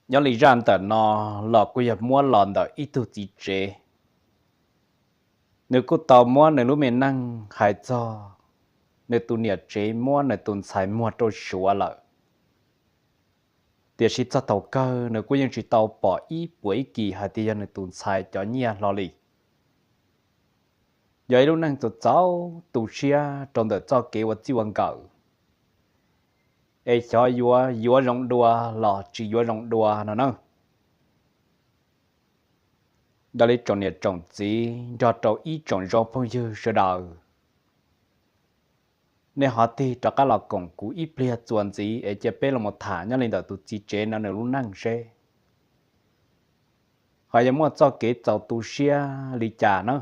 Nyob li zaj ntawm no los kuj yog muab los ntawm ib tug txiv tsev, nws kuj tau muab nws lub me neej hais txog nws tus niam tsev muab nws tus ntxhais muag rau Suav lawm. Tiam sis txog thaum kawg nws kuj yeej tsis tau pom ib puas ib kis hais tias yog nws tus ntxhais cov nyiaj hlo li. Yog ib lub neej txaus txaus tu siab rau ntawm txoj kev ua txij ua nkawm, es xyov yuav yuav zoo dua los tsis yuav zoo dua no na. Yog li tsoom niam tsoom txiv nrog rau ib tsoom zoo phooj ywg sawv daws, nej ho tig rov qab los koom kuv ib pliag txuas ntxiv es cia peb los mus tham nyob li ntawm tus txiv tsev no nws lub neej seb ho yuav muaj txoj kev txaus tu siab li cas na.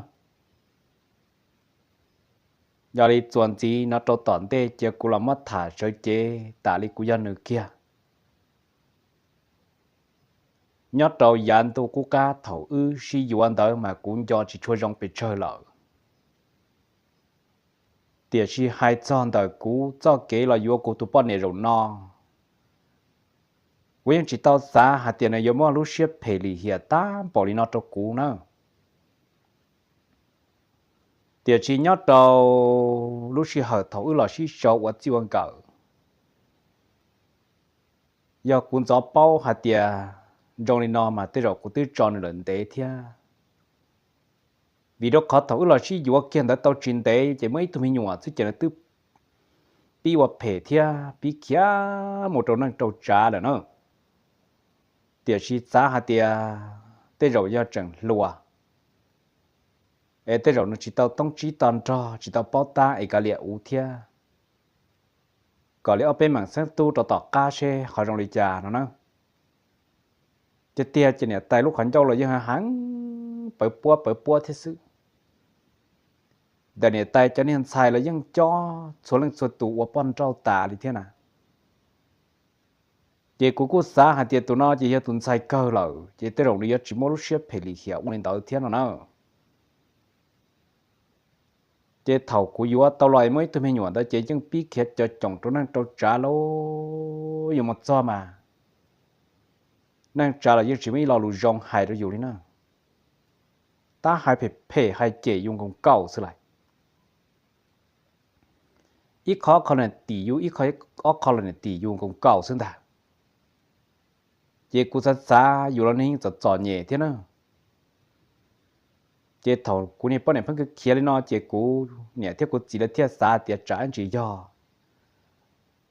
Yog li txuas ntxiv no rau tom ntej cia kuv los muab tham sawv cev tas li kuv yog nws kiag. Nyob rau yav ntuj qub qab thaum wb sib yuav ntawd mas kuv nco tsis tshua zoo pes tsawg lawm. Tiam sis hais txog ntawm kuv txoj kev los yuav kuv tus poj niam zaum no, kuv yeej tsis tau xav hais tias nws yuav muaj lub siab phem lim hiam tag npaum li no rau kuv na. Tiam sis nyob rau lub sij hawm thaum wb los sib sau ua txij ua nkawm, yog kuv ntxov paub hais tias zoo li no mas tej zaum kuv twb tso nws lawm ntev thiab. Vim rau qhov thaum wb los sib yuav kiag ntawd tau tsis ntev ces muaj ib tug me nyuam xwb ces nws twb pib ua phem thiab pib khiav mus rau neej rau tsav lawm na. Tiam sis xav hais tias tej zaum yog tseem hluas, es tej zaum nws tsis tau toob tsib to nrog tsis tau paub tab es kav liam uv thiab, kom li ob peb meem xeeb tub rau tom qab seb qhov zoo li cas no na. Tiag tiag ces niam tais lub qhov ncauj los yeej heev pawv puab pawv puab thiab xwb. Ntawm niam tais cov niag ntxhais los yeej cob txhua leej txhua tus ua poj nrauj tas li thiab na. Ces kuv kuj xav hais tias tus no ces yog tus ntxhais kawg lawm ces tej zaum nws yuav tsis muaj lub siab phem lim hiam ua li ntawd thiab no na. Ces thaum kuv yuav tau los muaj ib tug me nyuam ntawd ces yeej pib khiav cav coom rau neej rau tsav lauj, yuav mus txog mas neej tsav los yeej tsis muaj ib lo lus zoo hais rau yus li na. Tab hais phem phem hais cem yus nkaus nkaus xwb lais. Ib qho ob qho los niam tim yus, ib qho ob qho los niam tim yus nkaus nkaus xwb ntag. Ces kuv xav xav yus los neeg yeej txom txom nyem thiab na. Ces thaum kuv niag poj niam pheej khiav li no ces kuv niam thiab kuv txiv lawv thiaj xav tias tsam ib ntsis yog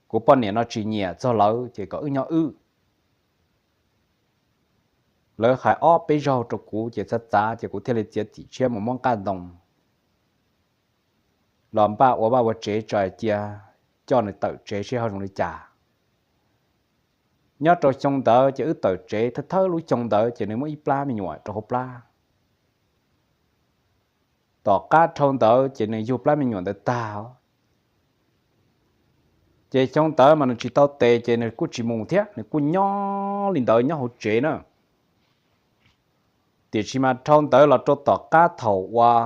kuv poj niam no tsis nyiam txog lawv ces kom wb nyob wb. Lawv hais ob peb zaug rau kuv ces xav xav ces kuv thiaj li txiav txim siab mus muab nqaj ntoo los npaj ua vaj ua tsev tso cia, coj nws tawm tsev seb ho zoo li cas. Nyob rau xyoo ntawd ces wb tawm tsev thawj thawj lub xyoo ntawd ces nws muaj ib plab me nyuam rau hauv plab. Tom qab dhau ntawd ces nws yug plab me nyuam ntawd tag. Ces xyoo ntawd mas nws tsis tau tes ces nws kuj tsis mus thiab, nws kuj nyob li ntawd nyob hauv tsev na. Tiam sis mas dhau ntawd los rau tom qab thaum uas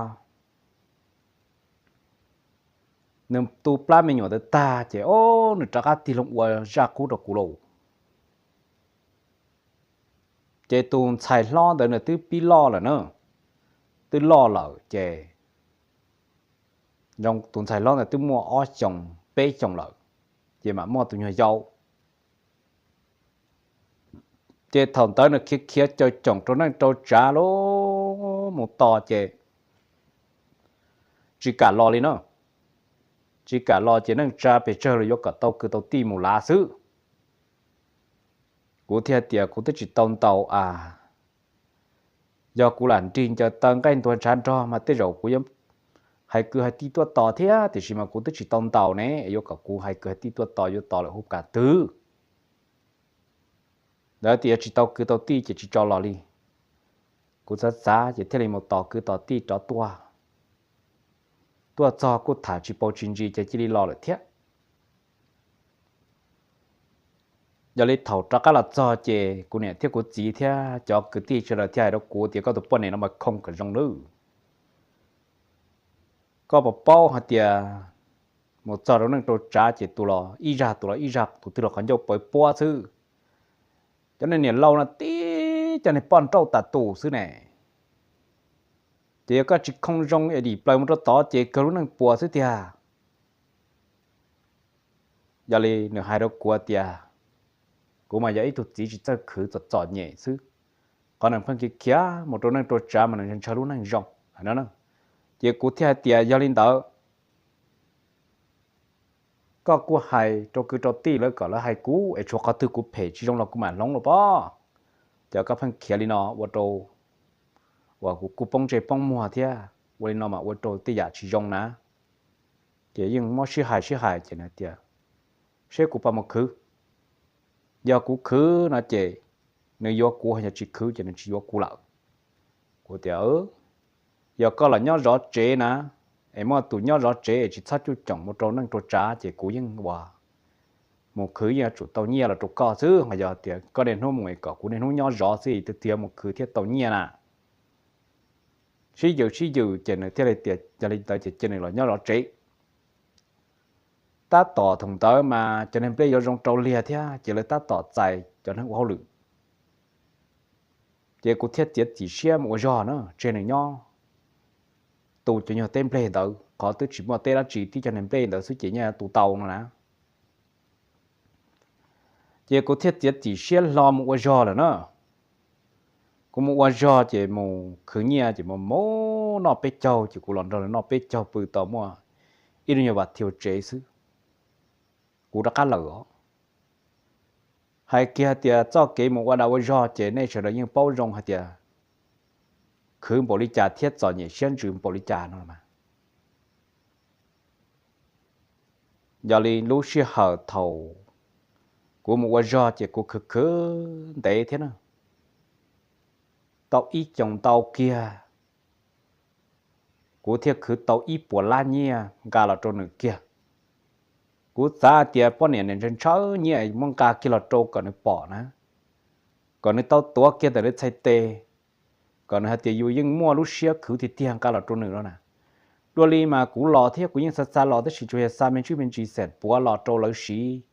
nws tu plab me nyuam ntawd tag ces o, nws rov qab tig loo ua zaj qub rau kuv lauj. Ces tus ntxhais hlob ntawd nws twb pib loj lawm na, twb loj lawm ces tus ntxhais hlob ntawd twb muaj ob xyoos peb xyoos lawm, ces mam muaj tus nyuag yau. Ces thaum ntawd nws khiav khiav caum coom rau neej rau tsav lub mus tos ces tsis kam los li na. Tsis kam los ces neej tsa pes tsawg los yuav kom tau kwv tau tij mus lav xwb. Kuv thiaj tias kuv twb tsis tau ntaus a, yog kuv lam nrig ncaws taw nqaij ntuag ntshav nrog mas tej zaum kuv yuav hais kwv hais tij tuaj tos thiab, tiam sis mas kuv twb tsis tau ntaus ne, yuav kom kuv hais kwv hais tij tuaj tos yuav tos lawm hu kav twg. Lawv tias tsis tau kwv tau tij ces tsis tso los li. Kuv xav xav ces thiaj li mus tos kwv tos tij rov tuaj. Tuaj txog kuj tham tsis paus tsis ntsis ces cia li los lawm thiab. Yog li thaum rov qab los txog ces kuv niam thiab kuv txiv thiab cov kwv tij sawv daws thiaj hais rau kuv tias koj tus poj niam no mas khoo kom zoo lawm. Koj puas paub hais tias mus txog rau neej rau tsav ces tus los ib zaj tus los ib zaj, tus twg los qhov ncauj pawv puab xwb. Cov niag niam laus no tib cov niag poj nrauj tas tus xwb ne. Ces yog koj tsis khoo zoo es dim plaws mus rau tod ces kawg lub neej puas xwb tiag. Yog li nws hais rau kuv tias, kuv mas yog ib tug txiv tsis txawj khwv, txom txom nyem xwb. Qhov nws pheej khiav khiav mus rau neej rau tsav mas nws ntshaw lub neej zoo. Ces kuv thiaj hais tias yog li ntawd, koj kuj hais rau kwv rau tij lawv kom lawv hais kuv es tshuav qhov twg kuv phem tsis zoo los kuv mam hloov los pob. Ces koj pheej khiav li no ua rau, uas kuv kuj poob ntsej poob muag thiab, ua li no mas ua rau tej yam tsis zoo na. Ces yeej muab sib hais sib hais ces nws tias, seb kuv puas mus khwv. Yog kuv khwv no ces nws yuav kuv, yog tsis khwv ces nws tsis yuav kuv lawm. Kuv tias, yog koj los nyob zov tsev na, es muaj tus nyob zov tsev es tsis txhob cuj coom mus rau neej rau tsav ces kuv yeej ua mus khwv yeej yuav tsum tau nyiaj los rau koj xwb. Ho yog tias koj niaj hnub mus es kom kuv niaj hnub nyob zov xwb twg twg mus khwv thiaj tau nyiaj na. Sib yws sib yws ces nws thiaj li tias yog li ntawd ces cia nws los nyob zov tsev. Tab tom thaum ntawd mas cov niag nplej yuav zoo rau liag thiab ces lawv tab tom txais cov neeg ua hauj lwm. Ces kuv thiaj txiav txim siab mus ua zog na, tseg nws nyob tu cov nyuag teb nplej ntawd, qhov twb tsis muaj teb dab tsi, tib cov niag nplej ntawd xwb ces nyob tu tau no na. Ces kuv thiaj txiav txim siab hlo mus ua zog lawm na. Kuv mus ua zog ces mus khwv nyiaj ces mus mus noj peb caug ces kuv los nrog lawv noj peb caug pw tau muaj ib lub nyuag vas thiu tsev xwb, kuv rov qab lawm os. Hais kiag hais tias txoj kev mus ua dag ua zog ces nej sawv daws yeej paub zoo hais tias khwv npaum li cas thiab txom nyem siab ntsws npaum li cas no mas. Yog li lub sij hawm thaum kuv mus ua zog ces kuv khwv khwv ntev thiab na, tau ib xyoos ntau kiag kuv thiaj khwv tau ib puas lab nyiaj nqa los rau nws kiag. Kuv xav hais tias poj niam niaj ntshaw ntshaw nyiaj muab nqa kiag los rau kom nws pom na, kom nws tau tuav kiag ntawm nws txhais tes, kom nws hais tias yus yeej muaj lub siab khwv tiag tiag nqa los rau nws no na. Dua li mas kuv los thiab kuv yeej xav xav los tab sis tsuas yog xa me ntsis me ntsis xees puav los rau lawv siv,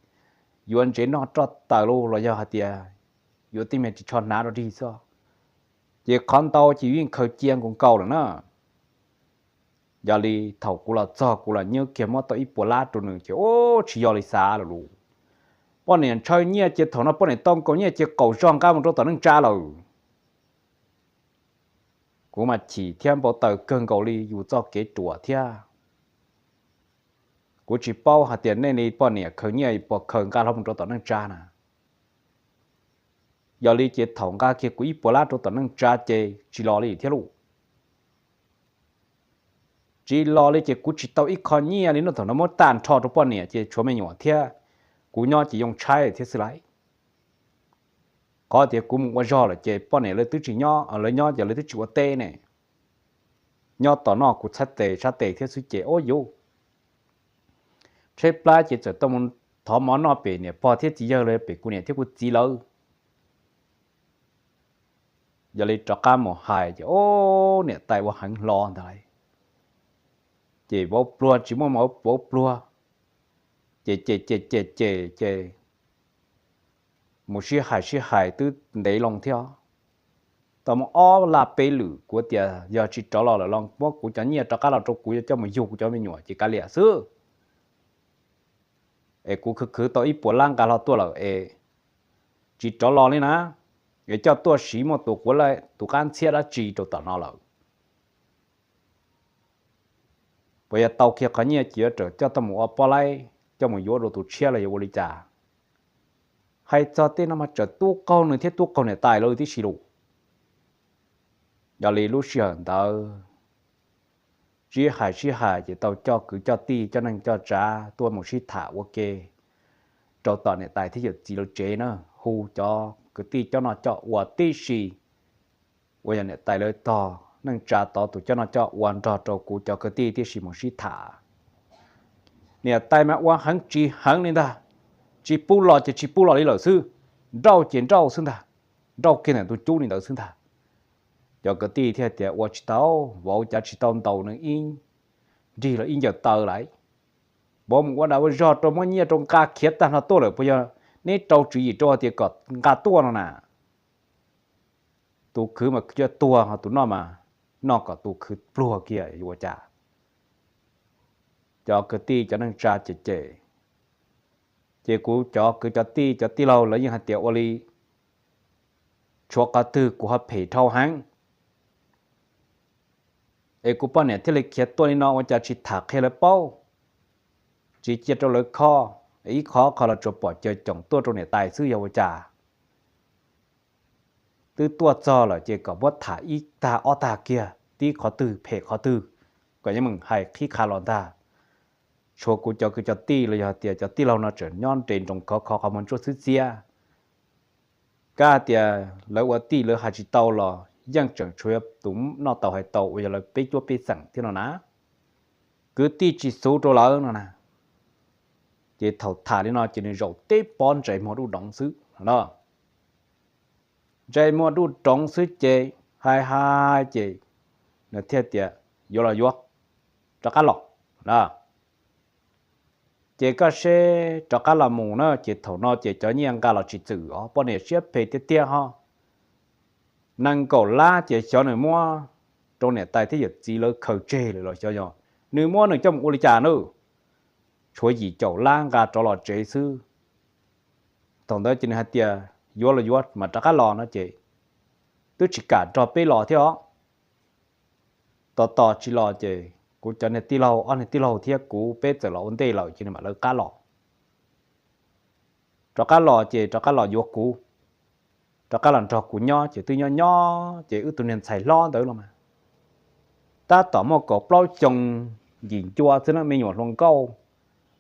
yuav ntsev noj roj taws los los yog hais tias yuav tej me ris tsho hnav rau dig xwb. Ces qhov ntau ces yus yeej khaws cia nkaus nkaus lawm na. Yog li thaum kuv los txog kuv los nyob kiag muab tau ib puas lab rau nws ces ub tsis yog li xav lawm lauj. Poj niam ntshaw nyiaj ces thaum no poj niam tau nkaus nyiaj ces qaum zog nqa mus rau tom neej tsa lawm. Kuv mas chim thiab npau taws kawg nkaus li yus txoj kev ruam thiab. Kuv tsis paub hais tias nej li poj niam khaws nyiaj puas khaws nqa hlo mus rau tom neej tsa na. Yog li ces thaum nqa kiag kuv ib puas lab rau tom neej tsa ces tsis los li thiab lauj. Tsis los li ces kuv tsis tau ib qho nyiaj li no, thaum no muab tag nrho rau poj niam ces tshuav me nyuam thiab kuv nyob ces yoo tshaib thiab xwb lauj. Qhov tias kuv mus ua zog lawm ces poj niam lawv twb tsis nyob, lawv nyob ces lawv twb tsis ua teb ne, nyob tos noj kuv txhais tes sab tes thiab xwb ces ub yuv, tshaib plab ces txawm tuaj mus thov mov noj pem niam pog thiab txiv yawg lawv, pem kuv niam thiab kuv txiv lawv. Yog li rov qab mus hais ces ub niam tais ua heev hlo ntag lauj. Ces vauv pluag tsis muaj mov vauv pluag, ces ces ces ces ces ces mus sib hais sib hais twb ntev loo thiab. Tau muaj ob laj peb lwm kuv tias yog tsis rov los lawm los muab kuv cov nyiaj rov qab los rau kuv yuav coj mus yug kuv cov me nyuam ces kav liam xwb. Es kuv khwv khwv tau ib puas lab nqa hlo tuaj lawm es tsis rov los li na, es coj tuaj siv muaj tus quav tus qab ntxhiab dab tsi rau tom no lawm. Puas yog tau kiag qhov nyiaj ces yuav rawm coj tuaj mus ua pob laib coj mus yuav dua tus tshiab los yuav ua li cas? Hais txog tej no mas txawm tub qaug nws thiab tub qaug niam tais lawv tib si lus. Yog li lub sij hawm ntawd sib hais sib hais ces tau coj kwv coj tij coj neej coj tsav tuaj mus sib tham ua ke rau tom niam tais thiab yawm txiv lawv tsev na, hu cov kwv tij coj noj coj ua tib si, uas yog niam tais lawv tog neej tsa tod tus coj noj coj ua nrog rau kuv cov kwv tij tib si mus sib tham. Niam tais mas ua heev tsis heev li ntag, tsis pub los ces tsis pub los li lawm xwb, nrauj ces nrauj xwb ntag, nrauj kiag ntawm tus cub li ntawd xwb ntag. Cov kwv tij thiaj tias ua tsis tau, vauv cav tsis tau ntaus nws ib nrig los ib ncaws taw lawm. Vauv mus ua dag ua zog rau muab nyiaj rau nqa khiav tag nrho tuaj lawm puas yog neb rau tswv yim rau hais tias kom nqa tuaj no na. Tus khwv mas khwv coj tuag, ho tus noj mas noj kom tus khwv pluag kiag yuav ua cas. Cov kwv tij cov neej tsa ces cem, ces kuv cov kwv cov tij cov tij laug lawv yeej hais tias ua li tshuav qhov twg kuv ho phem dhau heev. Es kuv poj niam thiaj li khiav tuaj li no ua cas tsis tham qhia lawv paub, tsis cia rau lawv kho, ib qho qho los tsuas pom caw coom tuaj rau niam tais xwb yog ua cas. Twb tuaj txog lawm ces kom muab tham ib tag ob tag kiag, tib qhov twg phem qhov twg kom yeej meem hais qhib qha los ntag. Tshuav kuv cov kwv cov tij los yog tias cov tij laug no tseem nyob nres nroos khov kho qhov muag ntsuab xwb txiab. Kab hais tias lawv ua tij lawv hais tsis tau los yeej tseem tshuav tus noj tau hais tau uas yog lawv peb cuab peb xeem thiab no na. Kwv tij tsis xub rau lawv no na. Ces thaum tham li no ces nws zaum teb pob ntsais muag duj doov xwb no. Ntsais muag duj doov xwb ces hais hais ces nws thiaj tias yuav los yuav, rov qab los na. Ces koj seb rov qab los mus na ces thaum no ces cov nyiaj nqa los tsis txwm os, poj niam siab phem tiag tiag ho. Nees nkaum lab ces xyov nws muab rau niam tais thiab yawm txiv lawv khaws tseg lawm los xyov yog nws muab nws coj mus ua li cas na. Tshuav yim caum lab nqa rov los tsev xwb. Thaum ntawd ces nws hais tias yuav los yuav mas rov qab los no ces twb tsis kam nrog peb los thiab os. Tos tos tsis los ces kuv cov niag tij laug, ob niag tij laug thiab kuv peb txawm los ua ntej lawm ces nws mam lawv qab los. Rov qab los ces rov qab los yuav kuv, rov qab los nrog kuv nyob ces twb nyob nyob ces wb tus niag ntxhais hlob ntawd los mas tab tom muaj kaum plaub xyoo yim ncua xwb na, me nyuam hluas nkauj,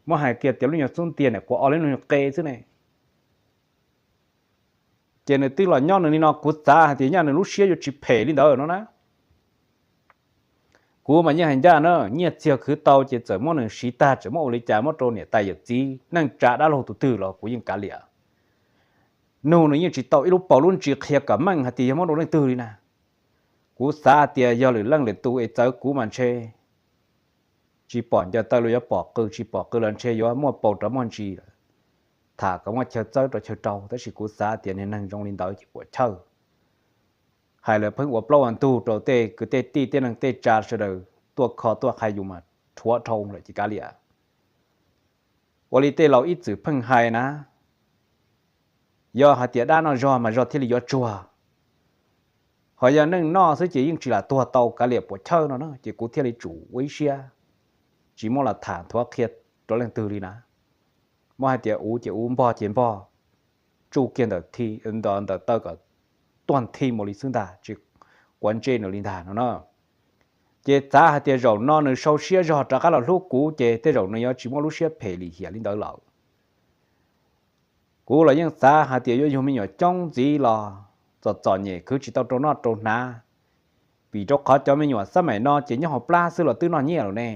muab hais kiag tias lub nyuag xub ntiag niam quas o lub nyuag qe xwb ne. Ces nws twb los nyob nws li no kuv xav hais tias nyaj nws lub siab yuav tsis phem li ntawd no na. Kuv mas yeej hais ncaj na, nyiaj txiag khwv tau ces txawm muab nws siv tag txawm muab ua li cas muab rau niam tais yawm txiv neej tsa dab laug tus twg los kuv yeej kav liam. Nug nws yeej tsis tau ib lub paus lub ntsis qhia kom meej hais tias yog muab rau leej twg li na. Kuv xav hais tias yog lwm leej lwm tus es txawv kuv mas ntshe tsis pom ncaws taw los yuav pom qw, tsis pom qw los ntshe yuav muaj paus rov muaj ntsis lawm. Tham kom muaj chaw txawb rau chaw rau, tab sis kuv xav tias niag neeg zoo li ntawd ces puas chawj. Hais lawv pheej ua plaub ua ntug rau tej kwv tej tij tej neej tej tsa sawv daws tuaj kho tuaj qha yus mas rhuav dhau lawm ces kav liam. Ua li tej laus ib txwm pheej hais na, yog hais tias dab noj zog mas zog thiaj li yuav tsuag, ho yog neej noj xwb ces yeej tsis lam tuag tau, kav liam puas chawj no na, ces kuv thiaj li tsum ua ib siab tsis muab los tham nthuav qhia rau leej twg li na. Muab hais tias uv ces uv, npog ces npog, tsuj kiag ntawm taw kom tuag nthi mus li xwb ntag, tsis quav ntsej nws li ntag no na. Ces xav hais tias zaum no nws sau siab zog rov qab los hlub kuv ces tej zaum nws yuav tsis muaj lub siab phem lim hiam li ntawd lawm. Kuv los yeej xav hais tias yuav yug me nyuam coob ntxiv los txom txom nyem khwv tsis tau rau noj rau hnav, vim rau qhov cov me nyuam xab maim no ces nyob hauv plab xwb los twb noj nyiaj lawm ne.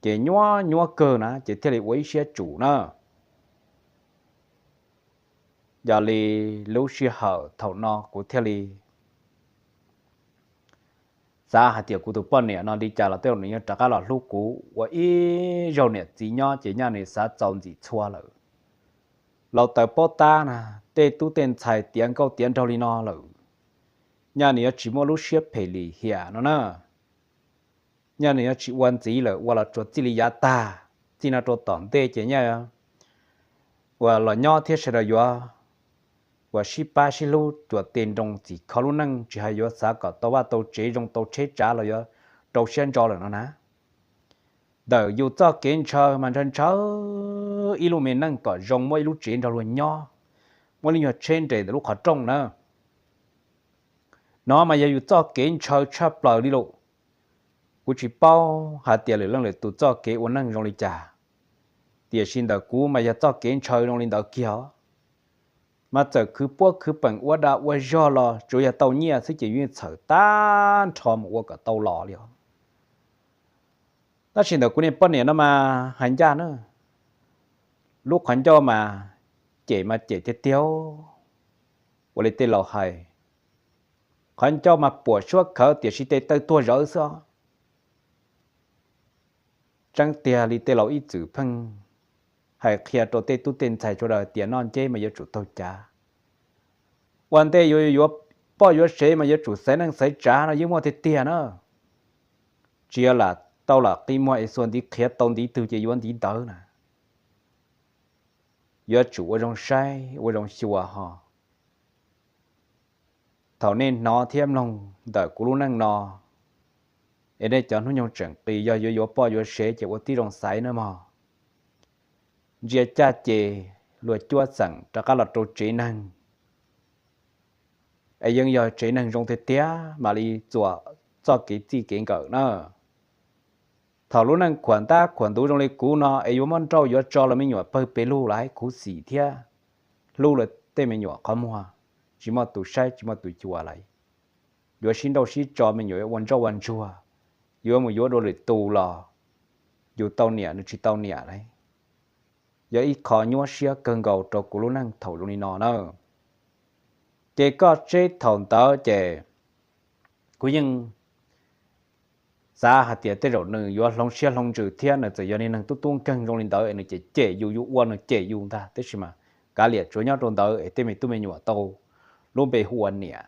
Ces nyuab nyuab kawg na ces thiaj li ua ib siab tsum na. Yog li lub sij hawm thaum no kuv thiaj li xav hais tias kuv tus poj niam no li cas los tej zaum nws yeej rov qab los hlub kuv ua ib zaug niam txiv nyob ces nyaj nws xav txaus ntxim txhua lawm. Laus taws paub tab na, tej tub tej ntxhais tiav nkauj tiav nraug li no lawm, nyaj nws yuav tsis muaj lub siab phem lim hiam no na. Nyaj nws yuav tsis ua ntxiv lawm, ua los tsuas txij li yav tag, txij no rau tom ntej ces nyaj uas los nyob thiab sawv daws yuav uas sib pab sib hlub cuam tes nroo txim kho lub neej, tsis hais yuav xav kom tau vaj tau tsev zoo tau tsheb tsav los yuav rau siab ntso lawm no na. Ntawm yus txoj kev ntshaw mas ntshaw ntshaw ib lub me neej kom zoo, muaj ib lub tsev nrog luag nyob, muaj lub nyuag tsheb nres ntawm lub qhov rooj na. No mas yog yus txoj kev ntshaw tshaj plaws li lawm. Kuv tsis paub hais tias lwm leej lwm tus txoj kev ua neej zoo li cas, tiam sis ntawm kuv mas yog txoj kev ntshaw zoo li ntawd kiag os. Mas txawm khwv puab khwv peem ua dag ua zog los tsuas yog tau nyiaj xwb ces yus yeej txhawm tag nrho mus ua kom tau los li os. Tab sis ntawm kuv niag poj niam no mas hais ncaj na, lub qhov ncauj mas cem mas cem tiag tiag. Ua li tej laus hais, qhov ncauj mas puam suab khawv tiam sis tes taw tuag zawv xwb os. Tseeb tiag li tej laus ib txwm pheej hais qhia rau tej tub tej ntxhais sawv daws tias noj nceb mas yuav tsum taug cav. Ua ntej yuav yuav poj yuav sev mas yuav tsum xaiv neej xaiv tsav no yeej muaj tiag tiag na. Tsis yog lam tau lam qi muag es xuas ntiv qhiav tau ntiv twg ces yuav ntiv ntawd na. Yuav tsum ua zoo saib ua zoo xyuas ho. Thaum nej hnov thiab mloog ntawm kuv lub neej no, es nej cov hnub nyoog tseem qis yog yuav yuav poj yuav sev ces ua tib zoo xaiv na mog. Ntsia caj ces luag cuab xeem rov qab los rau tsev neeg, es yeej yog tsev neeg zoo tiag tiag mam li txuas txoj kev txij kev nkawm na. Thaum lub neej khuam ntab khuam ntuv zoo li kuv no es yuav muab nrauj yuav tso los me nyuam pawg pes lug lawv khuv xim thiab hlub lawv tej me nyuam qhov muag, tsis muaj tus saib tsis muaj tus xyuas lawm. Yuav sib nrauj sib tso me nyuam yuav ua ntsoj ua ntsuag, yuav mus yuav dua lwm tus los yus tau niam nws tsis tau niam lawm. Yog ib qho nyuaj siab kawg nkaus rau kuv lub neej thaum zoo li no na. Ces koj seb thaum ntawd ces kuv yeej xav hais tias tej zaum nws yuav hloov siab hloov ntsws thiab nws txawm yog niag neeg tub tub nkeeg zoo li ntawd es nws cem cem yus, yus ua nws cem yus ntag, tab sis mas kav liam tsuav nyob rau ntawd es tej me tub me nyuam tau lub npe hu ua niam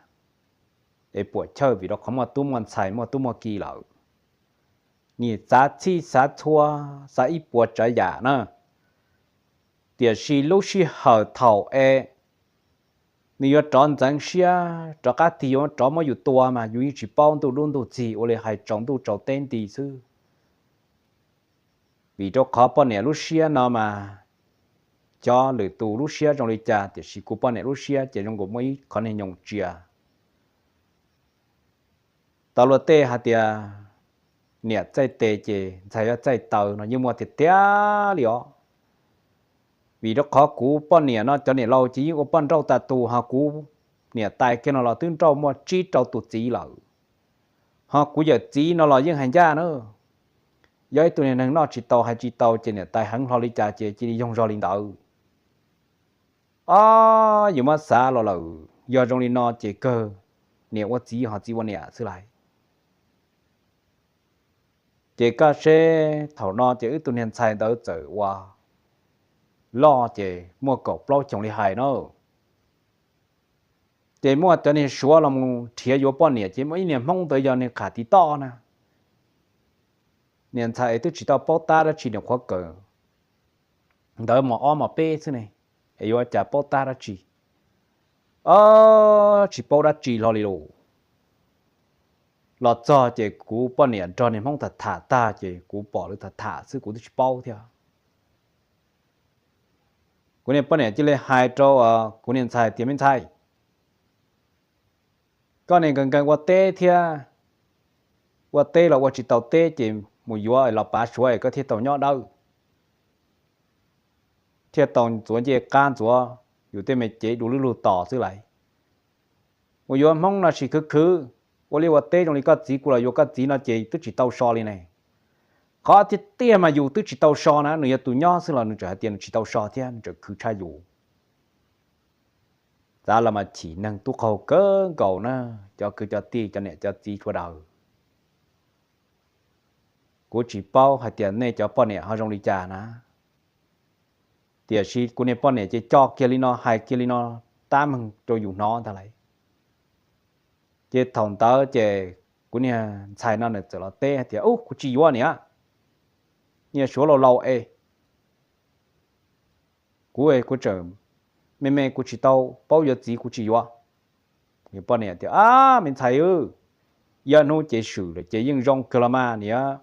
es puam chawj vim rau qhov muaj tub muaj ntxhais muaj tub muaj ki lawm. Nim xav txhij xav txhua, xav ib puas tsav yam na, tiam sis lub sij hawm thaum es nws yuav rov ntxeev siab rov qab tig yuav rov muab yus tua mas yus yeej tsis paub ntuj dub ntuj txig ua li hais tsaus ntuj tsaus teb nti xwb. Vim rau qhov poj niam lub siab no mas xyov lwm tus lub siab zoo li cas tiam sis kuv poj niam lub siab ces zoo nkaus muaj ib qhov niag nyoos tsia. Tau luag tej hais tias niam txaij tes ces ntxhais yuav txaij taw no yeej muaj tiag tiag li os. Vim rau qhov kuv poj niam no cov niam laus ces yeej ua poj nrauj tas tus, ho kuv niam tais kiag no los twb nrauj muaj tsib rau tus txiv lawm. Ho kuv yawm txiv no los yeej hais ncaj na, yog ib tug niag neeg noj tsis tau hais tsis tau ces niam tais heev hlo li cas ces cia li yoog zog li ntawd. Ob, yus muab xav los lawm yog zoo li no ces kawg niam ua txiv ho txiv ua niam xwb lauj. Ces koj seb thaum no ces wb tug niag ntxhais ntawd txawm ua loj ces muaj kaum plaub xyoos li hais na. Ces muaj cov niag Suav los mus nrhiav yuav poj niam ces muaj ib niag Hmoob ntawd yog niag qham tiv toj na. Niag ntxhais twb tsis tau paub tab dab tsi, niag qhuav kawm ntawv mos ob mos peb xwb ne, es yuav cas paub tab dab tsi. Ob, tsis paub dab tsi hlo li lus. Los txog ces kuv poj niam nrog niag Hmoob tham tham tag ces kuv pom lawv tham tham xwb kuv twb tsis paub thiab. Kuv niag poj niam cia li hais rau kuv niag ntxhais tias, me ntxhais, koj niag nkees nkees ua teb thiab, ua teb los ua tsis tau teb ces mus yuav los pav Suav es koj thiaj tau nyob dawb, thiaj tau ntxuav ncej qab ntxuav yus tej me cev du lub lug tos xwb lauj. Mus yuav Hmoob no sis khwv khwv, ua liaj ua teb zoo li koj txiv kuv los yuav koj txiv no ces twb tsis tau so li ne. Qhov tiag tiag mas yus twb tsis tau so na, nws yog tus nyob xwb los nws tseem hais tias nws tsis tau so thiab nws tseem khwv tshaj yus. Xav los mas chim neeg tub qaug kawg nkaus na, cov kwv cov tij cov niam cov txiv sawv daws. Kuv tsis paub hais tias nej cov poj niam ho zoo li cas na, tiam sis kuv niag poj niam ces coj kiag li no hais kiag li no tab meeg rau yus hnov ntag lauj. Ces thaum ntawd ces kuv niag ntxhais no nws txawm los teb hais tias, ub, kuv tsis yuav niam, niag Suav laus laus es kuv, kuv tseem me me kuv tsis tau paub yuav txiv kuv tsis yuav. Poj niam tias, ab, me ntxhais, ib hnub ces swm lawm ces yeej zoo kawg los mas niam,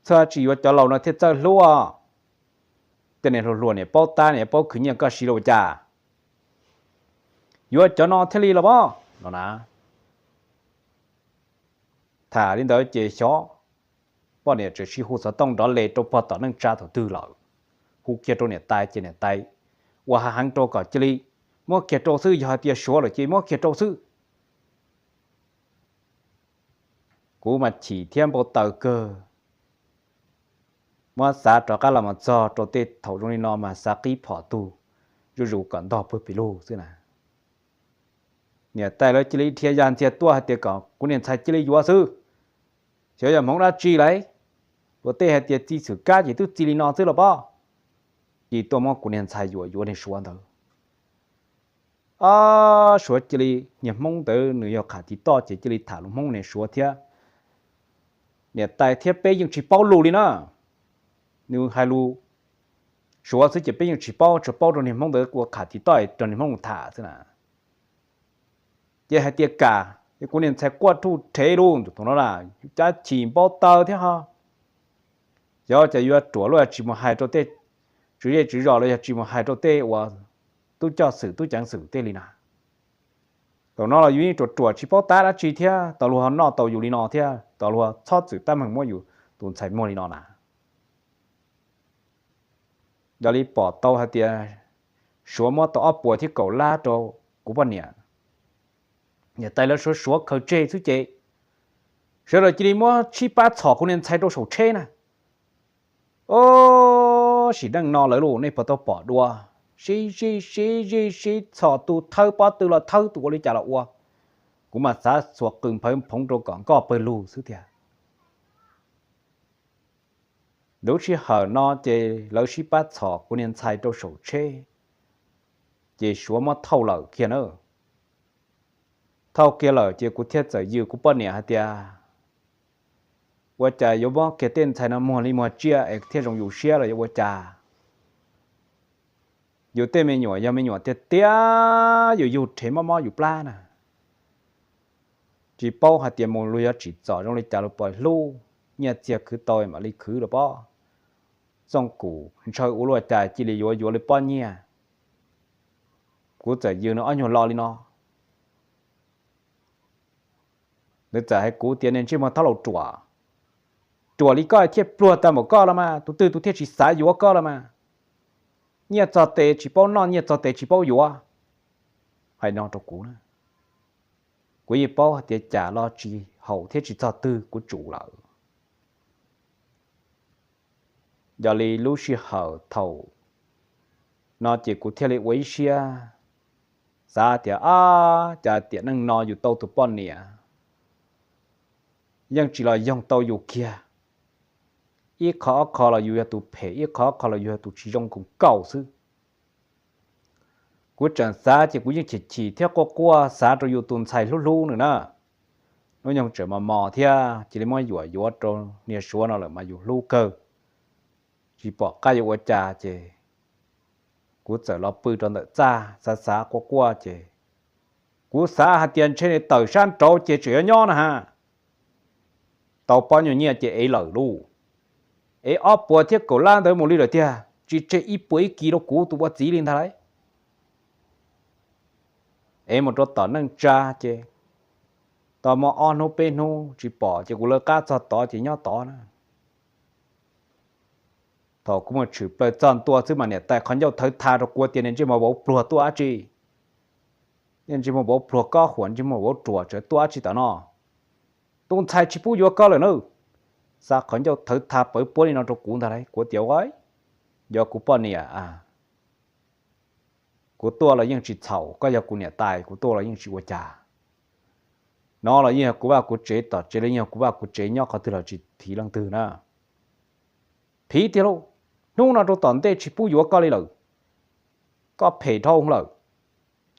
txhob tsis yuav cov laus no thiaj txawj hlub. Tej niag hluas hluas niam paub tab niam paub khwv nyiaj koj siv los ua cas, yuav cov no thiaj li los mas no na. Tham li ntawd ces xyov poj niam tseem sib hu xov tooj nrov les rau pog tom neej tsa thaum twg lawm, hu kiag rau niam tais ces niam tais ua hav heev rau kom cia li muab kiag rau xwb, yog hais tias Suav lawm ces muab kiag rau xwb. Kuv mas chim thiab npau taws kawg. Muab xav rov qab los mus txog rau tej thaum zoo li no mas xav qib phom tug zuj zus kom ntog pawg pes lug xwb na. Niam tais lawv cia li dhia yas ntxiag tuaj hais tias kom kuv niag ntxhais cia li yuav xwb, xyov yog hmoov dab tsi lauj. Luag tej hais tias txi xwm kab ces twb txi li no xwb los pob. cia tuaj muab kuv niag ntxhais yuam yuav niag Suav ntawd. Ob, Suav cia li, niag Hmoob ntawd nws yog qham tiv toj ces cia li tham lus Hmoob niag Suav thiab. Niam tais thiab peb yeej tsis paub lus li na. Nws hais lus Suav xwb ces peb yeej tsis paub, tsuas paub rau niag Hmoob ntawd ua qham tiv toj rau niag Hmoob mus tham xwb na. Ces hais tias kam, kuv niag ntxhais quaj ruj rhev lus thaum no na, cav chim npau taws thiab ho. Xyov cas yuav ruam luaj tsis mus hais rau tej tswv zej tswv zos los yog tsis mus hais rau tej uas tub coj xwm tub ceev xwm tej li na. Thaum no los yus yeej ruam ruam tsis paub tab dab tsi thiab, tau luag ho noj tau yus li no thiab, tau luag txhob txwm tab meeg muab yus tus ntxhais muag li no na. Yog li pom tau hais tias Suav muab tau ob puas thiab kaum lab rau kuv poj niam, niam tais lawv suav suav khaws tseg xwb ces sawv daws cia li muab sib pab txhom kuv niag ntxhais rau saum tsheb na. Ob, sim neej no lawv los nej puas tau pom dua, sib zij sib zij sib txhom, tus thawb pob tw los thawb, tus ua li cas los ua. Kuv mas xav xuas qws nphawv phoov rau kom nkoj pawg lug xwb tiag. Lub sij hawm no ces lawv sib pab txhom kuv niag ntxhais rau saum tsheb, ces Suav muab thauj lawm kiag na. Thauj kiag lawm ces kuv thiaj txawm yws kuv poj niam hais tias, ua cas yuav muab kiag tej ntxhais no muag li muag tsiaj es thiaj zoo yus siab los yuav ua cas? Yus tej me nyuam yog me nyuam tiag tiag, yus yug rhev mob mob yus plab na. Tsis paub hais tias mus luag yuav tsim txom zoo li cas los puas hlub, nyiaj txiag khwv tau mam li khwv los pob. Txooj kum ntshaw ua luaj cas cia li yuav yuav li pob nyiaj. Kuv txawm yws nws ob nyuag lo li no. Nws txawm hais kuv tias, niag ntsej muag thaub laus ruam, ruam li koj thiaj pluag tag npaum koj los mas, tus twg tus thiaj tsis xav yuav koj los mas. Nyiaj txog tes tsis paub noj, nyiaj txog tes tsis paub yuav. Hais no rau kuv na, kuv yeej paub hais tias cas los tsis haum thiab tsis txog twg kuv tsum lawm. Yog li lub sij hawm thaum no ces kuv thiaj li ua ib siab xav tias, ab, cas tiam neej no yus tau tus poj niam yeej tsis los yoog tau yus kiag. Ib qho ob qho los yus yog tus phem, ib qho ob qho los yus yog tus tsis zoo koom kaus xwb. Kuv tseem xav ces kuv yeej chim chim thiab quaj quaj xav rau yus tus ntxhais hlub hlub nws na. Hnub nyoog tseem mos mos thiab cia li muab yuam yuav rau niag Suav no lawm mas yus hlub kawg, tsis pom qab yuav ua cas ces kuv txawm los pw rau ntawm txaj xav xav quaj quaj ces kuv xav hais tias ntshe nws tawm sab nraud ces tseem yuav nyob na ha. Tau pob nyuag nyiaj ces ev lawm lauj. Ev ob puas thiab kaum lab ntawd mus li lawm tiag, tsis tseg ib puas ib kis rau kuv tus ua txiv li ntag lauj. Ev mus rau tom neej tsa ces tau muaj ob hnub peb hnub tsis pom ces kuv lawv qab txog tod ces nyob tod na. Thaum kuv mus tshwm plaws txog ntua xwb mas niam tais qhov ncauj thawv tha rau kuv tias, niag ntsej muag vauv pluag tuaj dab tsi? Niag ntsej muag vauv pluag, kob huam ntsej muag vauv ruam, tsawv tuaj dab tsi tom no? Tus ntxhais tsis pub yuav koj lawm na. Xa qhov ncauj thawv tha pawv puab li no rau kuv ntag lauj. Kuv tias, ua, yog kuv poj niam a, kuv tuaj los yeej tsis txhaum, koj yog kuv niam tais kuv tuaj los yeej tsis ua cas. No los yeej yog kuv vaj kuv tsev tom tsev, los yeej yog kuv vaj kuv tsev, nyob qhov twg los tsis thiv leej twg na. Phiv tiag lauj, hnub no rau tom ntej tsis pub yuav koj li lawm. Koj phem dhau lawm,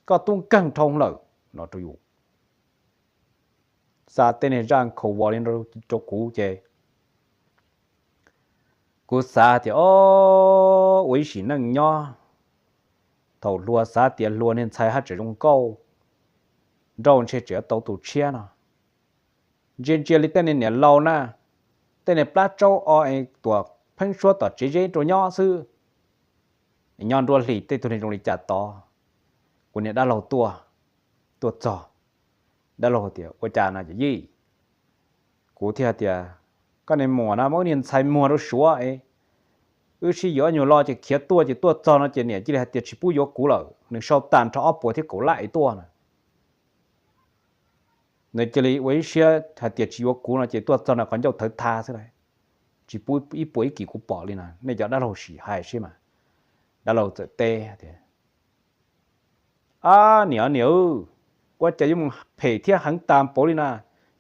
koj tub nkeeg dhau lawm no rau yus. Xa tej niag zaj nkhaus vos li rau kuv ces kuv xav tias, o, ua ib sim neej nyob, thaum hluas xav tias hluas niag ntxhais haj tseem zoo nkauj, nrauj ntshe tseem yuav tau tus tshiab no. Ntsia ntsia li tej niag niam laus na, tej niag plab tsaub o es tuam pheeb suab tom tsev zeb rau nyob xwb. Nyob nruab hlis tej tug niag zoo li cas tod, kuv niag dab laug tuaj, tuaj txog, dab laug tias, ua cas no yawm yij? Kuv thiaj tias, koj niag muam na, muab wb niag ntxhais muag rau Suav es wb sib yuav nyuag lo ces khiav tuaj, ces tuaj txog no ces niam cia li hais tias tsis pub yuav kuv lawm, nws sau tag nrho ob puas thiab kaum lab es tuaj na. Nws cia li ua ib siab hais tias tsis yuav kuv no ces tuaj txog na qhov ncauj thawv tha xwb lauj, tsis pub ib puas ib kis kuv pom li na, nej cov dab laug sim hais seb mas. Dab laug txawm teb tias, ab niam niam, ua cas yuav mus phem thiab heev tas npaum li na?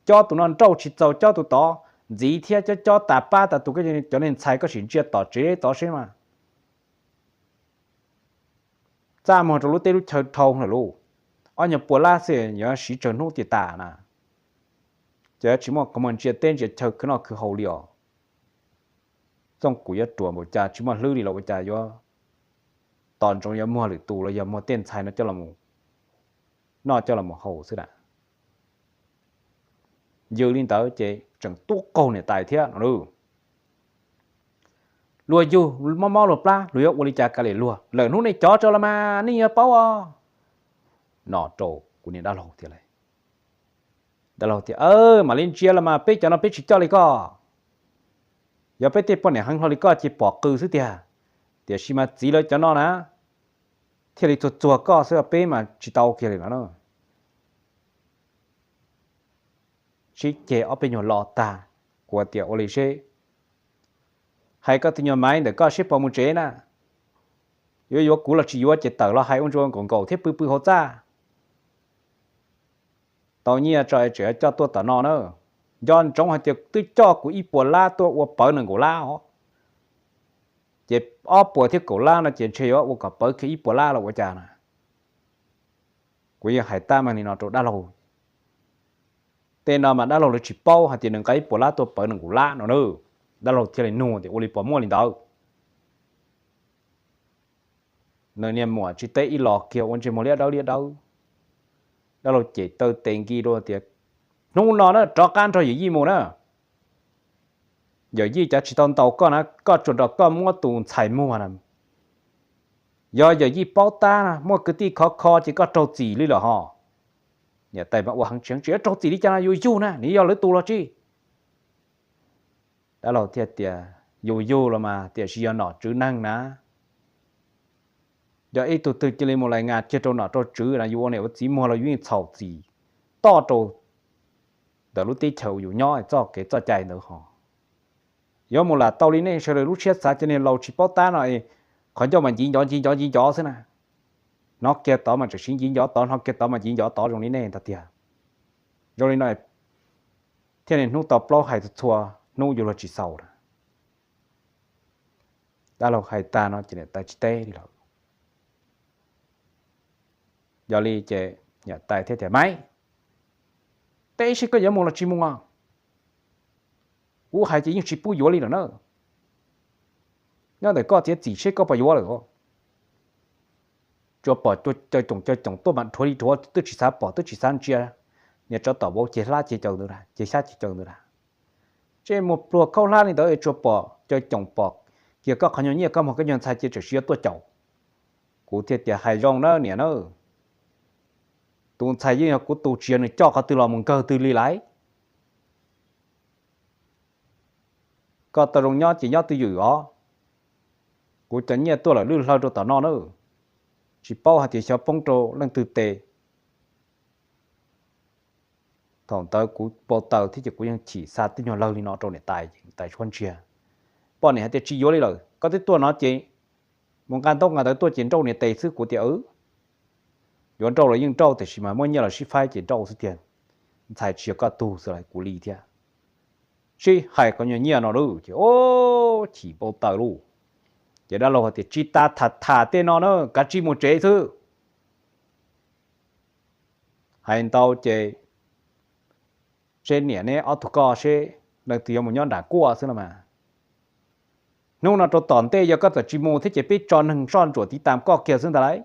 Cob tus no nrauj tsis txaus cob tus tod, ntxiv thiab cob cob tas pab tas tus, cov niag ntxhais koj sim ntsia tom tsev tod seb mas. txaj muag rau lub teb lub chaw dhau lawm lauj. Ob nyuag puas lab xwb yuav siv tsawg hnub tias tas na. Ces tsis muaj qhov muag ntsia teb ntsia chaw khwv noj khwv haus li os. Txooj kuv yuav ruam npaum cas tsis muaj hlwb li los ua cas yuav tos ntsoov yuav muag lwm tus los yog muag tej ntxhais no coj los noj coj los haus xwb na. Yws li ntawd ces tseem tub qaug niam tais thiab no. Luag yug mob mob luag plab luag yuav ua li cas kav liam luag, lawm hnub nej cov tso los mas nej yuav paub os. No rau kuv niam dab laug thiab lauj. Dab laug tias, mam li ntsia los mas peb cov no peb tsis coj li koj. Yog peb tej poj niam heev hlo li koj ces pom qw xwb tiag, tiam sis mas txiv lawv cov no na thiaj li txuag txuag koj xwb, peb mas tsis tau kiag li no na. Sib ceg ob peb nyuag lo tag, kuv tias ua li seb, hais koj tus nyuag maiv ntawm koj seb puas mus tsev na. Yuav yuav kuv los tsis yuav ces tawm los hais ua ntsuag nkaum nkaum thiab pw pw hauv txaj. Tau nyiaj tso es tseem coj tuaj tom no na. Nco ntsoov hais tias twb coj kuv ib puas lab tuaj ua pawv nees nkaum lab os. Ces ob puas thiab kaum lab no ces ntshe yuav ua kom pawv kiag ib puas lab los ua cas na. Kuv yeej hais tab meeg li no rau dab laug. Tej no mas dab laug lawv tsis paub hais tias nws nqa ib puas lab tuaj pawv nees nkaum lab no na. Dab laug thiaj li nug tias ua li puas muaj li ntawd. Nws niag muam tsis teb ib los kiag ua ntsej muag liab dawb liab dawb. Dab laug cem taw tes nki rau tias, hnub no na rov qab nrog yawm yij mus na. Yawm yij cav tsis tau ntaus koj na, koj tsuas nrog koj muab tus ntxhais muag na. Yog yawm yij paub tab na muaj kwv tij khov kho ces koj raug txim li lawm hos. Niam tais mas ua heev tsis heev, tsis yuav raug txim li cas no, yus yug na nws yog lawv tus los tsis. Dab laug thiaj tias, yus yug los mas tiam sis yog nom tswv neeg na. Yog ib tug twg cia li mus lais ngas kiag rau nom rau tswv na, yus ua niam ua txiv muag los yus yeej txhaum txim toj rau ntawm lub teb chaws uas yus nyob txoj kev txoj cai ntawd hos. Yuav mus lam tau li nej sawv daws lub siab xav cov niag laus tsis paub tab no, qhov ncauj mas nciv ncov nciv ncov nciv ncov xwb na. Hnov kiag tod mas tseem siv nciv ncov tod, hnov kiag tod mas nciv ncov tod zoo li nej ntag tiag. Zoo li no thiaj li hnub tau plaub hais txhua hnub yus luag tsis xaus na. Dab laug hais tag no ces niam tais tsis teb li lawm. Yog li ces niam tais thiaj tias, maiv, teb seb koj yuav mus los tsis mus os. Kuv hais ces yeej tsis pub yuav li lawm na. Nyob ntawm koj txiav txim seb koj puas yuav lawm. Tsuas pom caw coom caw coom tuaj mas dhuav li dhuav, twb tsis xav pom twb tsis xav ntsia. Niag tsov tom vauv ces hlab ces caws ntawd, ces xyab ces caws ntawd na. Tseem muaj pluag khaub hlab li ntawd es tsuas pom caw coom pom kiag koj qhov nyuag nyiaj koj muag koj nyuag ntxhais ces tseem siv yuav tuaj caum. Kuv thiaj tias hais zoo na niam na. Tus ntxhais yeej yog kuv tus, tsis yog nws coj qhov twg los mus nkawg twg li lauj. Koj tau zoo nyob ces nyob twj ywm os. Kuv cov nyiaj tuaj lawm lwj hlaw rau tom no na. Tsis paub hais tias xyov poob rau leej twg tes. Thaum ntawd kuv npau taws thiab ces kuv yeej chim xa tej nyuag lawg li no rau niam tais, niam tais tshuab ntsiag. Poj niam hais tias tsis yuav li lawm, koj twb tuaj no ces mus nqa ntaub nqa ntawv tuaj ces nrauj niam tes xwb. Kuv tias, yuav nrauj los yeej nrauj tiam sis mas muaj nyiaj los sib faib ces nrauj xwb tiag. Ntxhais tsis yog koj tug xwb los kuv li thiab. Sib hais qhov nyuag nyiaj no lawm ces o, chim npau taws lauj. Ces dab laug hais tias tsis tas tham tham tej no na, kav tsij mus tsev xwb. Hais ntau ces seb niam neb ob tug koj seb leej twg yuav mus nyob nram kuaj xwb no mas. Hnub no rau tom ntej yog koj txawm tsis mus thiab ces peb tso neeg soj ntsuam tiv tas koj kiag xwb ntag lauj.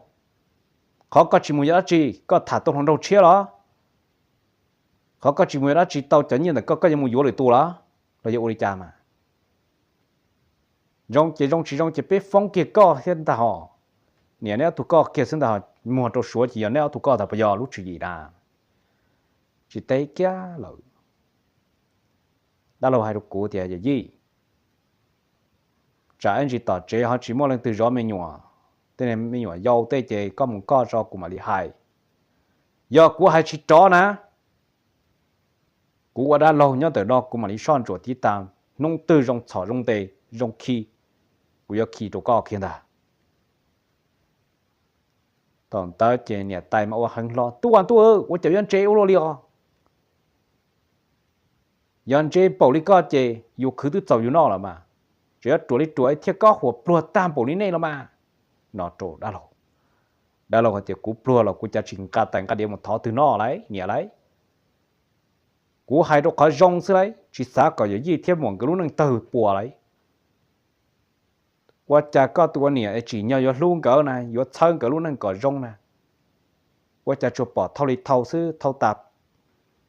Qhov koj tsis mus yog dab tsi, koj tham tau hluas nraug tshiab los? Qhov koj tsis mus yog dab tsi, tau cov nyiaj ntawm koj koj yuav mus yuav lwm tus los? Los yog ua li cas mas? Zoo ces zoo, tsis zoo ces peb foob kiag koj thiab ntag hos. Niam neb ob tug koj kiag xwb ntag hos, muag rau suav ces yog neb ob tug koj tas puas yog lub tswv yim na? Tsis teb kiag lawm. Dab laug hais rau kuv tias yawm yij, tsam ib ntsis tom tsev ho tsis muaj leej twg zov me nyuam, tej me nyuam yau tej ces koj mus koj tso kuv mam li hais. Yog kuv hais tsis rov na, kuv ua dab laug nyob ntawm no kuv mam li soj ntsuam tiv tas, hnub twg zoo txhom zoo ntes zoo khi, kuv yuav khi rau koj kiag ntag. Thaum ntawd ces niam tais mas ua heev hlo, tub as ntuj, ua cas yuav ntse ua luaj li os? Yog ntse npaum li koj ces yus khwv twb txaus yus noj los mas, tseem yuav ruam li ruam thiaj kob huam pluag tag npaum li nej los mas, no rau dab laug. Dab laug hais tias, kuv pluag los kuv cav tsis nqa tais nqa diav mus thov twg noj lauj niam lauj. Kuv hais rau qhov zoo xwb lauj, tsis xav kom yawm yij thiab muam nkawd lub neej tawg puas lauj. Ua cas koj tus ua niam es tsim nyog yuav hlub nkawd na, yuav txhawb nkawd lub neej kom zoo na? Ua cas tsuas pom thau li thau xwb, thau tas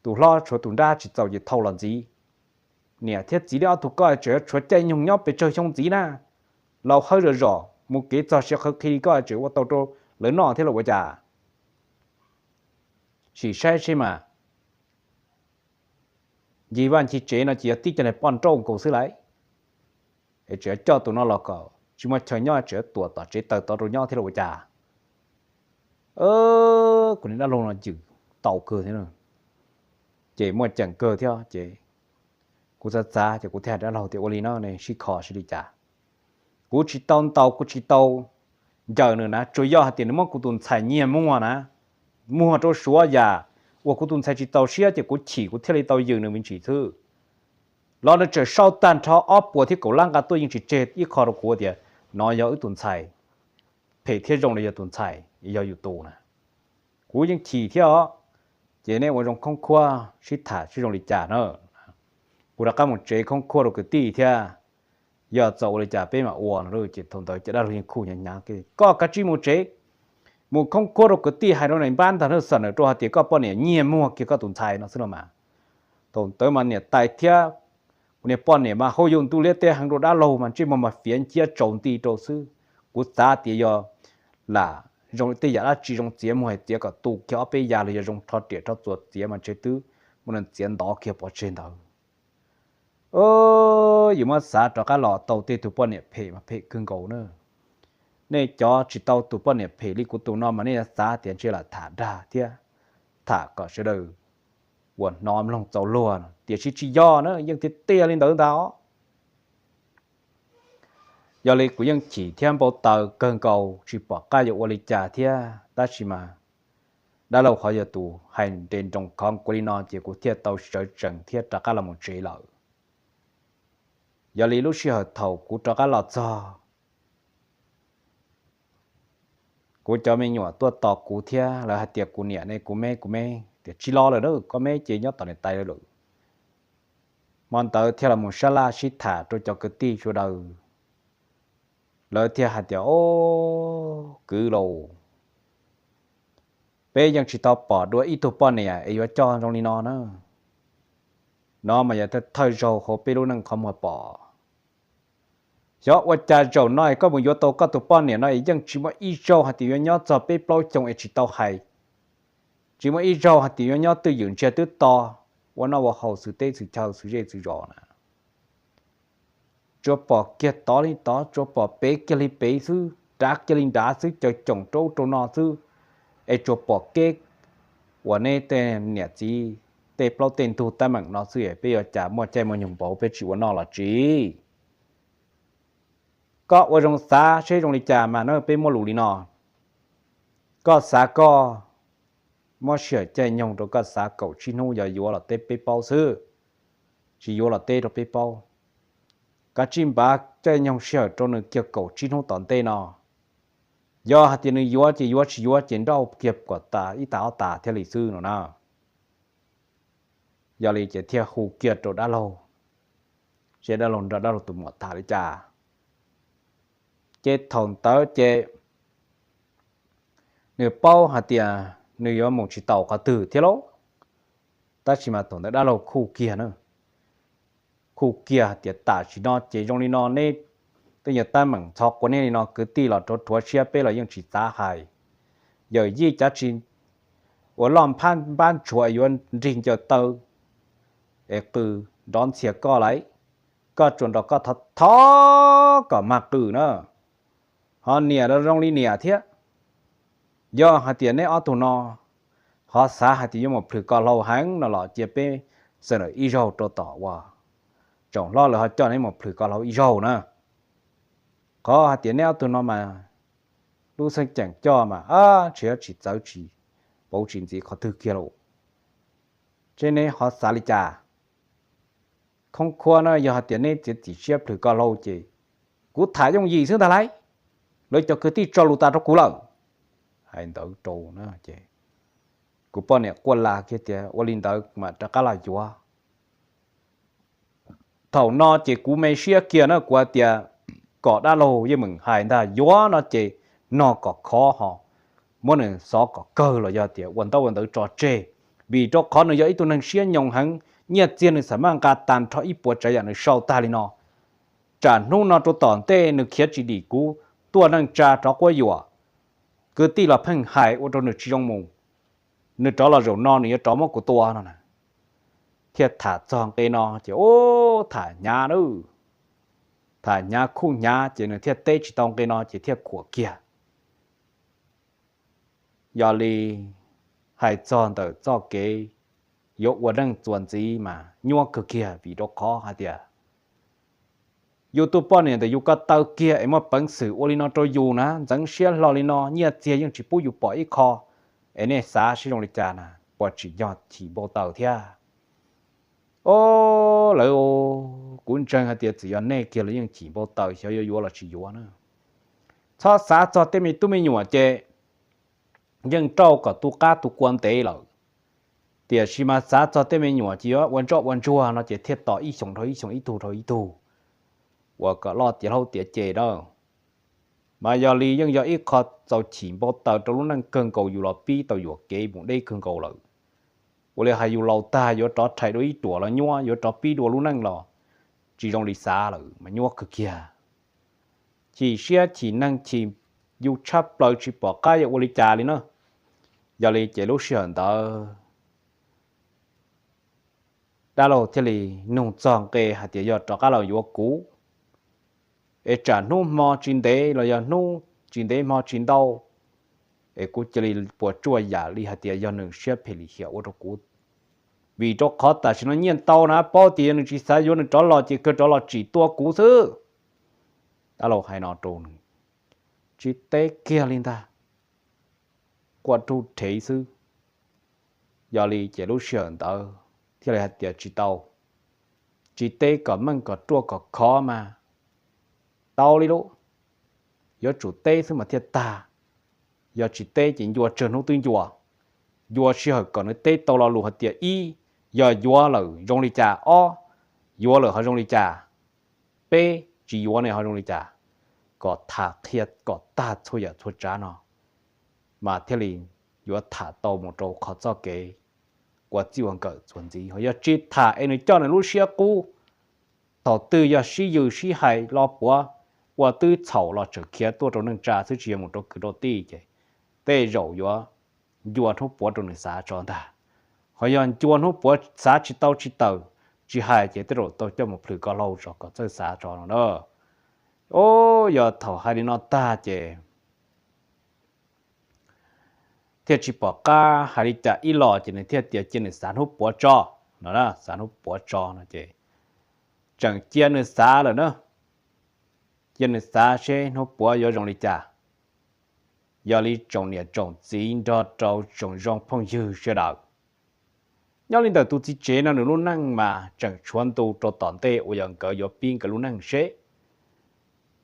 tus hlob tshuav tus nrab tsis txaus ces thau los ntxiv. Niam thiab txiv li ob tug koj tseem yuav tshuav caij nyoog nyob pes tsawg xyoo ntxiv na? Laus hawb zom zom mus kev txog siav qhawv qhi li koj tseem ua tau rau lawv noj thiab los ua cas? Sim saib seb mas, ncig vaj ncig tsev no ces yog tib co niag poj nrauj nkaus xwb lauj. Es tseem coj tus no los kom tsis muaj chaw nyob, tseem tuam tom tsev taws tod rau nyob thiab los ua cas? Kuv niag dab laug no yws tau kawg thiab, ces muaj ceem kawg thiab ces kuv txav txav ces kuv thiaj hais dab laug tias, ua li no ne, sib kho sib li cas? Kuv tsis tau ntaus, kuv tsis tau ncaws nws na, tsuas yog hais tias nws muab kuv tus ntxhais nyiag muag na, muag rau suav yam uas kuv tus ntxhais tsis txaus siab ces kuv chim kuv thiaj li tau yws nws me ntsis xwb. Los nws tseem sau tag nrho ob puas thiab kaum lab nqa tuaj yeej tsis tseg ib qho rau kuv tias, no yog wb tus ntxhais, phem thiab zoo li yog tus ntxhais, yog yus tus na. Kuv yeej chim thiab os. Ces nej ua zoo khoob khuab sib tham sib zoo li cas na. Kuv rov qab mus tsev khoob khuab rau kwv tij thiab, yog txaus ua li cas peb mam ua no. Ces thaum ntawd ces dab laug yeej khuj hnyav hnyav, koj kav tsij mus tsev, mus khoob khuab rau kwv tij hais rau nais npab ntag na, xam nawm rau hais tias koj poj niam nyiag muag kiag koj tus ntxhais no xwb no mas. Thaum ntawd mas niam tais thiab kuv niag poj niam mas hauj yug ntuj liab teb heev rau dab laug mas ntsej muag mas fiav nciab tsaus nti rau xwb. Kuv xav tias yog lam zoo tej yam dab tsi zoo txiav muag hais txiav kom tu kiag ob peb yav los yog zoo rho riam rho txuas txiav mas ntshe twb muaj neeg txiav ntov kiag pov tseg ntawd. Yus muab xav rov qab los tau tej tus poj niam phem mas phem kawg nkaus na. Nej cov tsis tau tus poj niam phem li kuv tus no mas nej yuav xav tias ntshe lam tham dag thiab tham kom sawv daws uas hnov mloog txaus luag no, tiam sis tsis yog na, yeej tiag tiag li ntawd ntag os. Yog li kuv yeej chim thiab npau taws kawg nkaus, tsis pom qab yuav ua li cas thiab, tab sis mas dab laug qhov yog tus hais nres nroos khov kuv li no ces kuv thiaj tau sawv tsees thiab rov qab los mus tsev lawm. Yog li lub sij hawm thaum kuv rov qab los txog, kuv cov me nyuam tuaj tos kuv thiab lawv hais tias kuv niam ne, kuv me kuv me, tias tsis los lawm na, koj me ces nyob tom niam tais lawm. Hmo ntawd thiaj los mus sab laj sib tham rau cov kwv tij sawv daws, lawv thiaj hais tias, o, kwv laus, peb yeej tsis tau pom dua ib tug poj niam es yuav coj zoo li no na. No mas yog thawj zaug hauv peb lub neej qhov muag pom. Xyov ua cas zaum no es koj mus yuav tau koj tus poj niam no es yeej tsis muaj ib zaug hais tias yuav nyob txog peb plaub xyoo es tsis tau hais, tsis muaj ib zaug hais tias yuav nyob twj ywm ntsiag twb to, ua noj ua haus xwm teb xwm chaw xwm zej xwm zos na. Tsuas pom kiag tod li tod, tsuas pom pem kiag li pem xwb, nrad kiag li nrad xwb, caws coom rau ub rau no xwb, es tsuas pom kev uas neb tej niam txiv tej plaub tej ntug teeb meem no xwb, peb yuav cas muaj caij muaj nyoog npaum peb tsis ua noj los tsis? Koj ua zoo xav seb zoo li cas mas na, peb muab lus li no, koj xav koj muab sij hawm caij nyoog rau koj xav kaum tsib hnub yog yuav los teb peb paub xwb, tsis yuav los teb rau peb paub. Kav tsij npav caij nyoog sij hawm rau nws kiag kaum tsib hnub tom ntej no. Yog hais tias nws yuav ces yuav, tsis yuav ces nrauj kiag kom tas ib tas ob tas thiaj li xwb no na. Yog li ces thiaj hu kiag rau dab laug, seb dab laug nrog dab laug tus muam tham li cas. Ces thaum ntawd ces nws paub hais tias nws yuav mus tsis tau qhov twg thiab lauj. Tab sis mas thaum ntawd dab laug khuj kiag na, khuj kiag hais tias tam sim no ces zoo li no, neb tej nyuag teeb meem ntxhov quav niaj li no, kwv tij los rhuav rhuav siab, peb los yeej tsis xav hais. Yawm yij cav tsis ua loj npab ntshuav yuav nrig ncaws taw es qw nrov ntxhias koj lauj. Koj tsuas nrog koj thov thov kom mag qw na. Ho niam los zoo li niam thiab. Yog hais tias neb ob tug no ho xav hais tias yuav mus plhws ko hlau heev no los cia peb xam lawm ib zaug rau tom uas tsoom hlob lawv ho coj neb mus plhws ko hlau ib zaug na. Qhov hais tias neb ob tug no mas lub xeeb ceem coj mas tsis txawv tsis pauv tsis ntxiv qhov twg kiag lauj. Seb neb ho xav li cas? Khoob khuab na, yog hais tias neb txiav txim siab plhws ko hlau ces kuv tham yooj yim xwb ntag lauj. Lawv cov kwv tij tso lus tas rau kuv lawm. hais ntawd rau na ces kuv poj niam quaj lag kiag tias ua li ntawd mam rov qab los yuav. Thaum no ces kuv me siab kiag na, kuv hais tias kom dab laug yeej meem hais ntag, yuav no ces no kom khov ho muab nws xov kom kawg los yog tias ua ntaub ua ntawv tso tseg, vim rau qhov nws yog ib tug neeg siab nyoos heev, nyiaj txiag nws xam maj nqa tag nrho ib puas tsav yam nws sau tag li no. Tsam hnub no rau tom ntej nws khiav tsis dim kuv, tuaj neej tsa rov quab yuam, kwv tij los pheej hais ua rau nws tsis zoo mus, nws rov los zaum no nws yuav rov muab kuv tua no na. Thiaj tham txog nqe no ces ub tham hnyav na, tham hnyav khuj hnyav ces nws thiaj teb tsis tau nqe no ces thiaj khuam kiag. Yog li hais txog ntawm txoj kev yuav ua neej txuas ntxiv mas nyuaj kawg kiag vim rau qhov hais tias yus tus poj niam ntawm yus ko taw kiag es muaj peev xwm ua li no rau yus na, ntxeev siab hlo li no, nyiaj txiag yeej tsis pub yus pom ib qho, es nej xav seb zoo li cas na, puas tsim nyog chim npau taws thiab? O, lawv, kuv ntseeg hais tias txawm yog nej kiag los yeej chim npau taws xyov yuav yuav los tsis yuav na. Txhob xav txog tej me tub me nyuam ces yeej rauj kom tu qab tu kua ntev lawm. Tiam sis mas xav txog tej me nyuam ces yuav ua ntsoj ua ntsuag no ces thiaj tos ib xyoos dhau ib xyoos, ib tug dhau ib tug, uas kom loj tiav hlaub tiav ceg na. Mas yog li yeej yog ib qho txaus chim npau taws rau lub neej kawg nkaus, yus los pib tau yuam kev mus deb kawg nkaus lawm. Ua li hais yus laus tag yuav rov rhais dua ib ruam los nyuaj, yuav rov pib dua lub neej los tsis zoo li xav lawm mas nyuaj kawg kiag. Chim siab chim neeg chim yus tshaj plaws tsis pom qab yuav ua li cas li na. Yog li ces lub sij hawm ntawd dab laug thiaj li nug txog nqe hais tias yog rov qab los yuav kuv, es tsam hnub hmo tsis ntev los yog hnub tsis ntev hmo tsis ntau, es kuv cia li puas tsuaj yam li hais tias yog nws siab phem lim hiam ua rau kuv. Vim rau qhov tam sim no nyiaj ntau na, paub tias yog nws tsis xav yuav nws rov los ces kawg rov los tsim tua kuv xwb. Dab laug hais no rau nws, tsis teb kiag li ntag, quaj ruj rhev xwb. Yog li ces lub sij hawm ntawd thiaj li hais tias tsis tau, tsis teb kom meej kom ruaj kom khov mas tau li lauj, yuav tsum teb xwb mas thiaj tag. Yog tsis teb ces ncua tsawg hnub twb ncua. Ncua sij hawm kom nws teb tau lo lus hais tias ib, yog yuav lawm zoo li cas, ob, yuav lawm ho zoo li cas, peb, tsis yuav ne ho zoo li cas, kom tham qhia kom tag txhua yam txhua tsav no mas thiaj li yuav tham tau mus rau qhov txoj kev ua txij ua nkawm txuas ntxiv. Ho yog tsis tham es nws coj nws lub siab qub, thaum twg yog sib yws sib hais los puav, ua twb txhaum los tseem khiav tuaj rau neej tsa xwb tsis yog mus rau kwv rau tij ces tej zaum yuav ncua hnub puav rau nws xav tso ntag. Ho yog ncua hnub puav xav tsis tau tsis tawm, tsis hais ces tej zaum tau coj mus plhws ko hlau tso kom txawj xav tso no na. O, yog thaum hais li no tag ces thiaj tsis pom qab hais li cas ib los ces nws thiaj tias cia nws xav hnub puav tso no, xav hnub puav tso no ces tseem cia nws xav lawm na. Cia nws xav seb hnub puav yuav zoo li cas. Yog li tsoom niam tsoom txiv nrog rau tsoom zoo phooj ywg sawv daws, nyob li ntawm tus txiv tsev no nws lub neej mas tseem tshuav ntu rau tom ntej uas yog nkawd yuav pib nkawd lub neej seb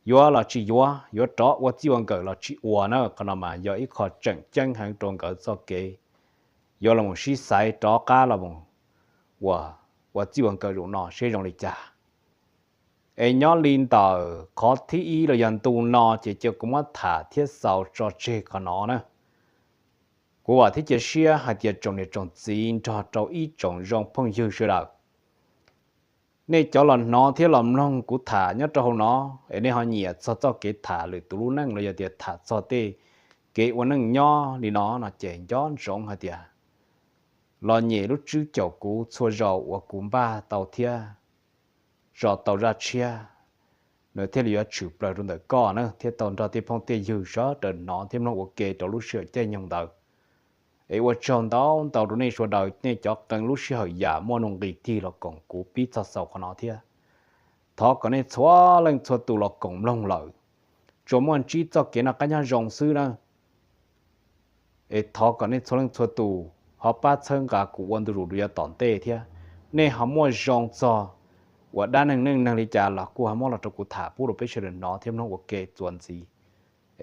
yuav los tsis yuav, yuav rov ua txij ua nkawm los tsis ua na. Qhov no mas yog ib qho tseem ceeb heev rau nkawd txoj kev yuav los sib xaiv rov qab los ua, ua txij ua nkawm zaum no seb zoo li cas. Es nyob li ntawm qhov thib ib los yog ntu no ces cia kuv muab tham thiab xaus tso tseg qhov no na. Kuv vam thiab cia siab hais tias tsoom niam tsoom txiv nrog rau ib tsoom zoo phooj ywg sawv daws, nej cov los hnov thiab los mloog kuv tham nyob rau hauv no, es nej ho nyiam txog txoj kev tham lwm tus lub neej los yog tias tham txog tej kev ua neej nyob li no no ces nco ntsoov hais tias los nyem lub tswb caum kuv txhua zaus uas kuv npaj tau thiab tso tau zaj tshiab, nws thiaj li yuav tshwm plaws rau ntawm koj na, thiab tau nrog tej phooj tej ywg sawv daws hnov thiab mloog ua ke rau lub sij hawm caij nyoog ntawd. Es ua tsaug ntau ntau rau nej sawv daws, nej cov qee lub sij hawm yam muaj nuj nqis tig los koom kuv pib txog xaus qhov no thiab. Thov kom nej txhua leej txhua tus los koom mloog lawm, tsuas muaj ntsib txoj kev noj qab nyob zoo xwb na. Es thov kom nej txhua leej txhua tus ho pab txhawb nqa kuv ua ntu zus rau yav tom ntej thiab. Nej ho muaj zoo txog uas dab neeg neej neeg li cas los kuj ho muab los rau kuv tham pub rau peb sawv daws hnov thiab mloog ua ke txuas ntxiv.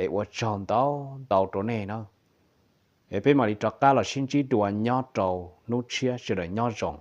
Es ua tsaug ntau ntau rau nej na. Es peb mam li rov qab los sib ntsib dua nyob rau hnub tshiab, sawv daws nyob zoo.